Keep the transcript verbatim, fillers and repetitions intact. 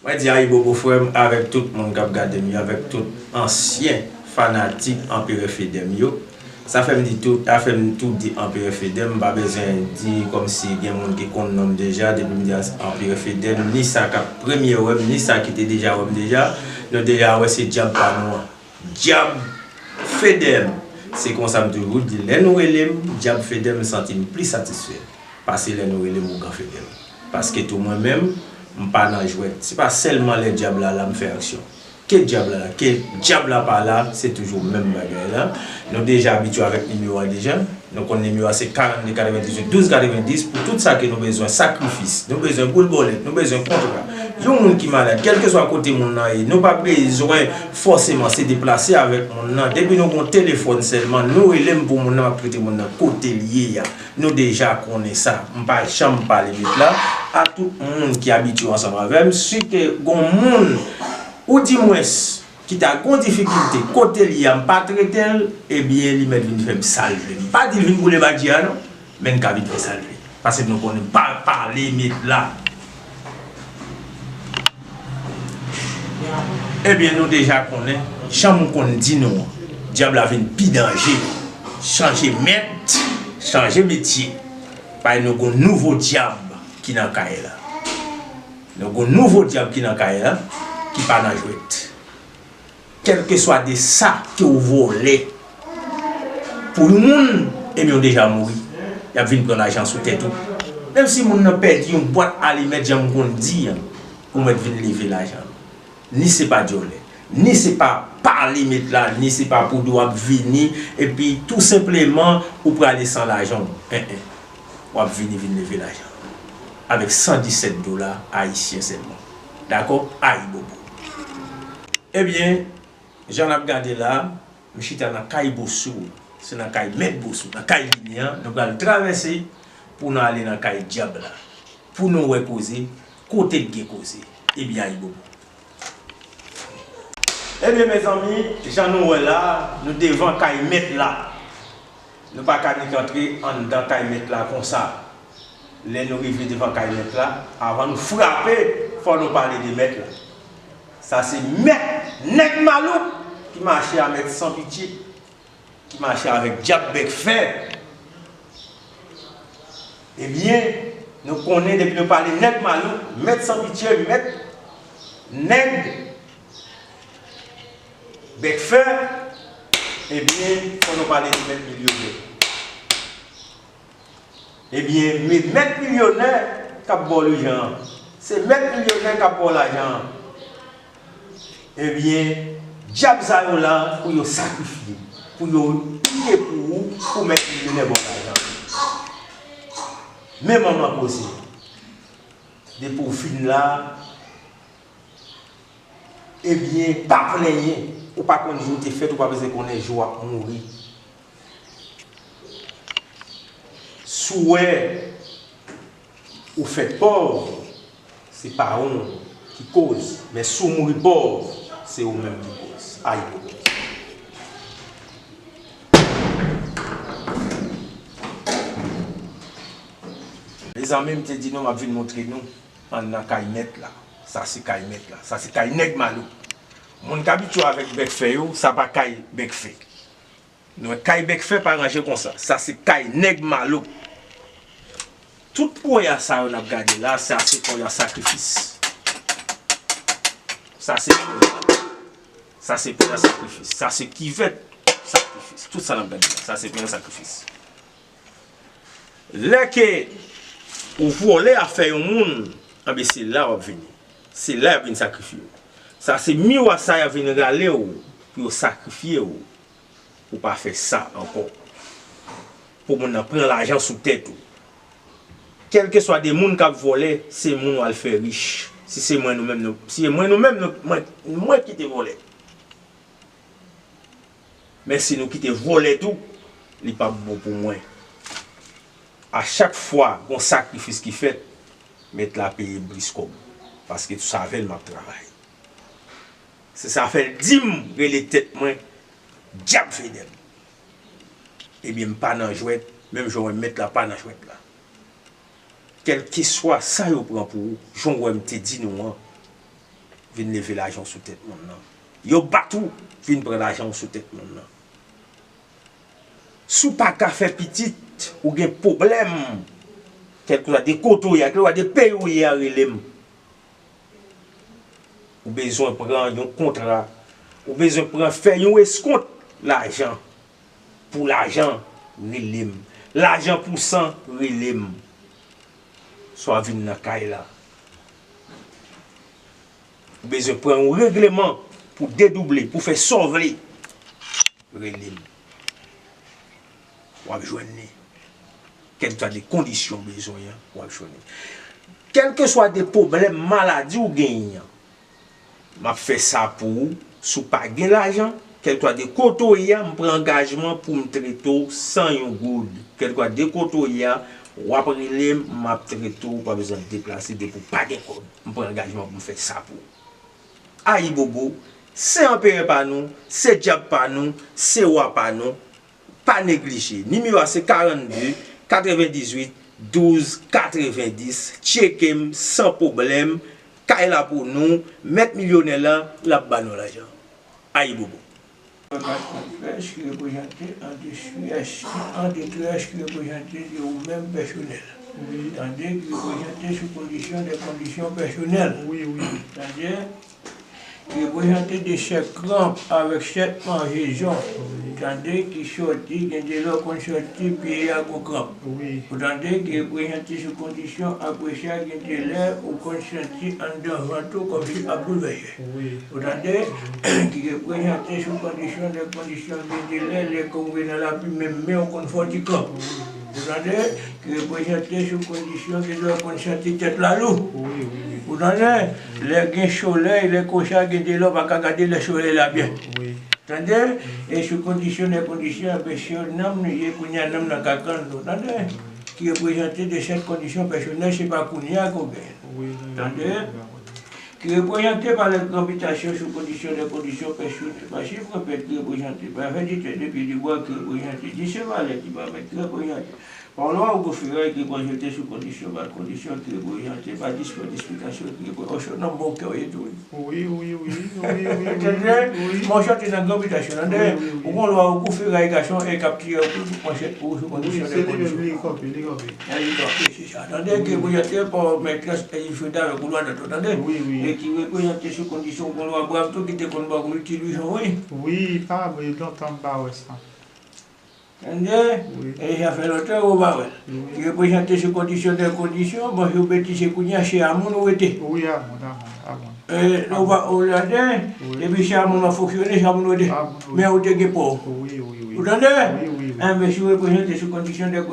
Mwen di ayibobo frè m avèk tout moun k ap gade m yo, avèk tout ansyen fanatik Anperè Fedèm yo. Sa fè m di tout, sa fè m tou di Anperè Fedèm, m pa bezwen di kòmsi gen moun ki konn non m deja, depi m di Anperè Fedèm, ni sa k ap premye wè m, ni sa ki te deja wè m deja, nou deja wè se dyab pa nou an. Dyab Fedèm. Se konsa m toujou di, lè nou rele m Dyab Fedèm, m santi m pli satisfè pase lè nou rele m Ougan Fedèm. Paske tou mwen menm, m pa nan jwèt. Se pa sèlman lè dyab la la m fè aksyon. Ke dyab la la, ke dyab la pa la, se toujou menm bagay la. Nou deja abitye avèk nimewo a deja. Nou konn nimewo a se karannde katrevendizuit, douz katrevendiz pou tout sa ke nou bezwen, sakrifis, nou bezwen boul bòlèt, nou bezwen kontra. Yon moun ki malad, kèlkeswa kote moun nan ye, nou pa bezwen fòseman se deplase avèk moun nan. Depi nou gon telefòn sèlman, nou rele m pou moun nan, m ap trete moun nan kote l ye a. Nou deja konnen sa. M pa janm pale met la a tout moun ki abitye ansanm avè m. Si ke gon moun, ou di mwens, ki ta gon difikilte, kote l ye a, m pa trete l, ebyen, li mèt vin fè m sa l vle. M pa di l vin boule badji a, non, men l ka vin fè sa l vle. Paske nou konnen pa pale met la. Ebyen, nou deja konnen, jan m konn di nou an, dyab la vin pi danje. Chanje mèt, chanje metye. Paske nou gon nouvo dyab ki nan kay la. Nou gon nouvo dyab ki nan kay la, ki pa nan jwèt. Kèlkeswa de sa ke w vòlè pou yon moun, ebyen, w deja mouri. Y ap vin pran lajan sou tèt ou. Menm si moun nan pèdi yon bwat alimèt, jan m konn di an, ou mèt vin leve lajan. Ni se pa dyòlè, ni se pa pale met la, ni se pa pou di w ap vini, epi tou senpleman, ou prale san lajan w. En, en. W ap vini vin leve lajan. Avèk san disèt dola ayisyen sèlman. Dakò? Ayibobo. Ebyen, jan n ap gade la, m chita nan kay Bosou. Se nan kay mèt Bosou, nan kay li an, nou pral travèse pou nou ale nan kay dyab la. Pou nou wè koze, kote k gen koze. Ebyen, ayibobo. Ebyen, mezanmi, jan nou wè la, nou devan kay mèt la. Nou pa ka nik antre anndan kay mèt la konsa. Lè nou rive devan kay mèt la, avan nou frape, fò nou pale de mèt la. Sa se mèt, nèg malouk ki mache a mèt san pitye, ki mache avèk dyab bèk fè. Ebyen, nou konnen depi nou pale nèg malouk, mèt san pitye, mèt, nèg bèk fè, ebyen, fò nou pale de mèt milyonè. Ebyen, me mèt milyonè k ap ba w lajan an. Se mèt milyonè k ap ba w lajan an. Ebyen, dyab sa yo la pou yo sakrifye, pou yo touye pou ou, pou mèt milyonè ba w lajan. Men manman koze. Depi w fin la, ebyen, pa plenyen. Ou pa konn jou w te fèt, ou pa bezwen konnen jou w ap mouri. Si w wè ou fèt pòv, se paran w ki koz, men si w mouri pòv, se ou menm ki koz. Ayibobo. Mezanmi, m te di nou m ap vin montre nou anndan kay mèt la. Sa se kay mèt la. Sa se kay nèg malouk. Moun k abitye avèk bèk fè yo, sa pa kay bèk fè. Nou wè kay bèk fè pa ranje konsa. Sa se kay nèg malouk. Tout pwoya sa yo n ap gade la, sa se pwoya sakrifis. Sa se pwoya. Sa se pwoya sakrifis. Sa se kivèt sakrifis. Tout sa n ap gade la, sa se pwoya sakrifis. Lè ke ou vòlè afè yon moun, anben se la w ap vini. Se la y ap vin sakrifye w. Sa se miwa sa y ap vin rale w pou yo sakrifye w. Pou pa fè sa ankò. Pou moun nan pran lajan sou tèt ou. Kèlkeswa de moun k ap vòlè, se moun w al fè rich. Si se mwen nou menm nou, si se mwen nou menm nou, mwen, mwen ki te vòlè. Men si nou kite vòlè tou, li p ap bon pou mwen. A chak fwa gon sakrifis ki fèt, mèt la peye m plis kòb. Paske tou sa avè l m ap travay. Se sa fè l di m rele tèt mwen Dyab Fedèm. Ebyen, m pa nan jwèt, menm jan w wè mèt la pa nan jwèt la. Kèlkeswa sa yo pran pou ou, jan w wè m te di nou an, vin leve lajan w sou tèt moun nan. Yo bat ou, vin pran lajan w sou tèt moun nan. Si w pa ka fè pitit, ou gen pwoblèm, kèlkeswa de kote w ye a, kèlkeswa de peyi w ye a, rele m. Ou bezwen pran yon kontra, ou bezwen pran, fè yon eskont lajan. Pou lajan, rele m. Lajan pou san, rele m. Swa vin nan kay la. Ou bezwen pran yon regleman pou dedouble, pou fè sa w vle. Rele m. W ap jwenn li. Kèlkeswa de kondisyon w bezwen an, w ap jwenn li. Kèlkeswa de pwoblèm maladi w genyen an, m ap fè sa pou ou. Si w pa gen lajan, kèlkeswa de kote w ye a, m pran angajman pou m trete w san yon goud. Kèlkeswa de kote w ye a, w ap rele m, m ap trete w, w pa bezwen deplase depi w pa gen kòb. M pran angajman pou m fè sa pou ou. Ayibobo, se anperè pa nou, se dyab pa nou, se wa pa nou. Pa neglije. Nimewo a se karannde, katrevendizuit, douz, katrevendis. Tcheke m san pwoblèm. Kay la pou nou. Mèt milyonè la, l ap ba nou lajan. Ayibobo. Yon pastè ki reprezante an detrès, an detrès ki reprezante de ou menm pèsonèl. Wi. Tande, ki reprezante sou kondisyon, de kondisyon pèsonèl. Wi, wi. Tande, ki reprezante de sèt kranp avèk sèt manjezon. Wi. Tande, ki sòti, gen de lè w konn sòti, pye a gon kranp. Wi. Ou tande, ki reprezante sou kondisyon, apre sa, gen de lè ou konn santi anndan vant ou kòmsi ap boulvèse. Wi. Ou tande, ki reprezante sou kondisyon, de kondisyon gen de lè, lè ke w rive nan lapli, menm men w konn fè w ti kranp. Ou tande, ki reprezante sou kondisyon, gen de lè w konn santi tèt la lou. Wi, wi, wi. Ou tande, lè gen solèy, lè konsa, gen de lè w pa ka gade lè solèy la byen. Wi. Tande, e sou kondisyon, de kondisyon, apre se yon nanm nou ye, kounye a nanm nan ka kann nou. Tande, ki reprezante de sèt kondisyon pèsonèl, se pa kounye a ke w genyen. Wi, wi, wi. Tande, ki reprezante pa lè gran bitasyon sou kondisyon, de kondisyon pèsonèl. Pa chif repèt ki reprezante, pa fè di tèt de pye de bwa ki reprezante, di se valè ki pa mèt ki reprezante. Pa lwa ou kou feray ki reprezante sou kondisyon, pa kondisyon ki reprezante, pa dispè displikasyon ki reprezante, osnon bon kè w ye tou. Wi, wi, wi, wi, wi, wi, wi. Tande, wi. Mwen sòti nan gran bitasyon, tande, wi, wi, wi, ou gon lwa ou kou feray gason e k ap tiye ou kou manchèt pou ou sou kondisyon, wi, de kondisyon. Li kanpe, li kanpe. A, li kanpe, se sa. Tande, wi, ki reprezante pa mètrès e Frida avèk ou lwa dòt, tande? Wi, wi. E ki reprezante sou kondisyon gon lwa brav tou ki te konn ba ou ti lwizon, wi. Wi, pa vre, lontan m pa wè sa. Tande? Wi. E sa fè lontan ou pa wè l. Wi. Ki reprezante sou kondisyon, de kondisyon, bon, si w betize kounye a, se a moun ou rete. Wi, a moun, a moun, a moun. E, ou pa, ou tande? Wi. Epi se a moun w ap fonksyone, se a moun ou rete. A moun, wi. Men ou te gen pa w. Wi, wi, wi. Ou tande? Wi, wi, wi. Enben, si w reprezante sou kondisyon, de